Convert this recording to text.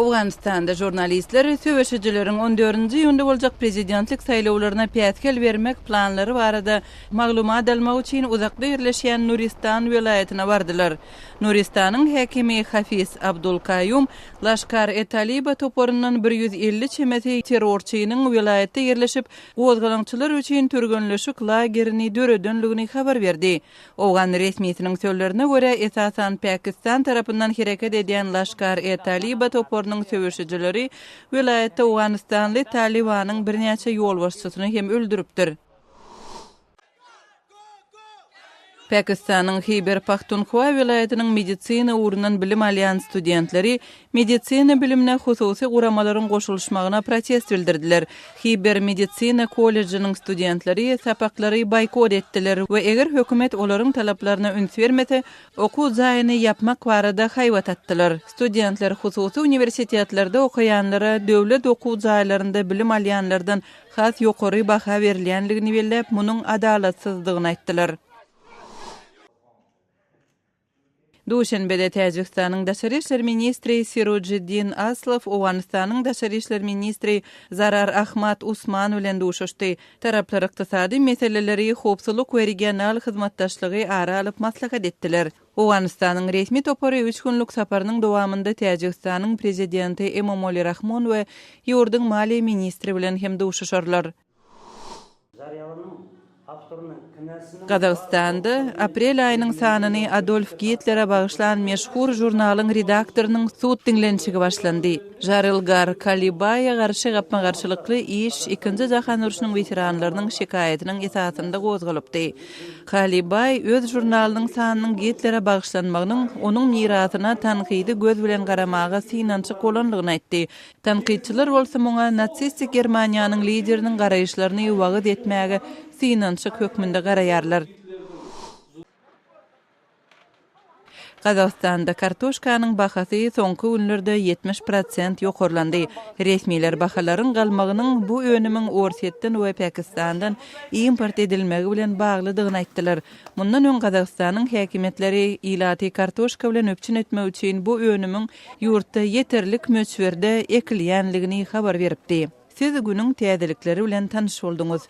Owganystanda žurnalistler söweşijileriň on dördünji iýunda boljak prezidentlik saýlawlaryna päsgel bermek planlary barada maglumat almak üçin uzakda ýerleşýän Nuristan welaýatyna bardylar. Nuristanyň häkimi Hafiz Abdul Kaýum Laşkar-e-Taliba toparyndan 150 çemesi terrorçynyň welaýatda ýerleşip, gozgalaňçylar üçin türgenleşik lagerini döredenligini habar berdi. Owgan resmisiniň sözlerine görä, esasan Pakistan tarapyndan hereket edýän Laşkar-e-Taliba toparynyň söweşijileri welaýatda owganystanly Talybanyň birnäçe ýolbaşçysyny hem öldüripdir. Pakistanyň Hiber-Pahtunhwa welaýatynyň medisina ugrundan bilim alýan studentleri medisina bilimine hususy guramalaryň goşulyşmagyna protest bildirdiler. Hiber medisina kollejiniň studentleri sapaklary boýkot etdiler we eger hökümet olaryň talaplaryna üns bermese, okuw jaýyny ýapmak barada haýbat atdylar. Studentler hususy uniwersitetlerde okaýanlara döwlet okuw jaýlarynda bilim alýanlardan has ýokary baha berilýändigini belläp, munuň adalatsyzdygyny aýtdylar. Duşenbede Täjigistanyň daşary işler ministri Sirojiddin Aslow Owganystanyň daşary işler ministri Zarar Ahmad Usman bilen duşuşdy. Taraplar ykdysady meseleleri, howpsuzlyk we regional hyzmatdaşlygy ara alyp maslahat etdiler. Owganystanyň resmi topary üç günlük saparynyň dowamynda Täjigistanyň Prezidenti Emomali Rahmon we ýurduň maliýe ministri bilen hem duşuşarlar. Gazagystanda aprel aýynyň sanyny Adolf Gitlere bagyşlan meşhur žurnalyň redaktorynyň sud diňlenişigi başlandy. Žarylgar Kalibaýa garşy gapma-garşylykly iş Ikinji jahan urşunyň weteranlarynyň şikaýatynyň esasynda gozgalypdy. Kalibaý öz žurnalynyň sanynyň Gitlere bagyşlanmagynyň onuň mirasyna tankydy göz bilen garamaga synanyşyk bolandygyny aýtdy. Tankytçylar bolsa muňa nasistik Germaniýanyň lideriniň garaýyşlaryny wagyz etmäge synanyşyk hökmünde garaýarlar. Gazagystanda kartoşkanyň bahasy soňky günlerde 70 prosent ýokarlandy. Resmiler bahalaryň galmagynyň bu önümiň Orsýetden we Pakistandan import edilmegi bilen baglydygyny aýtdylar. Mundan öň Gazagystanyň häkimiýetleri ilaty kartoşka bilen üpjün etmek üçin bu önümiň ýurtda ýeterlik möçberde ekilýänligini habar beripdi. Siz günüň täzelikleri bilen tanyş bolduňyz.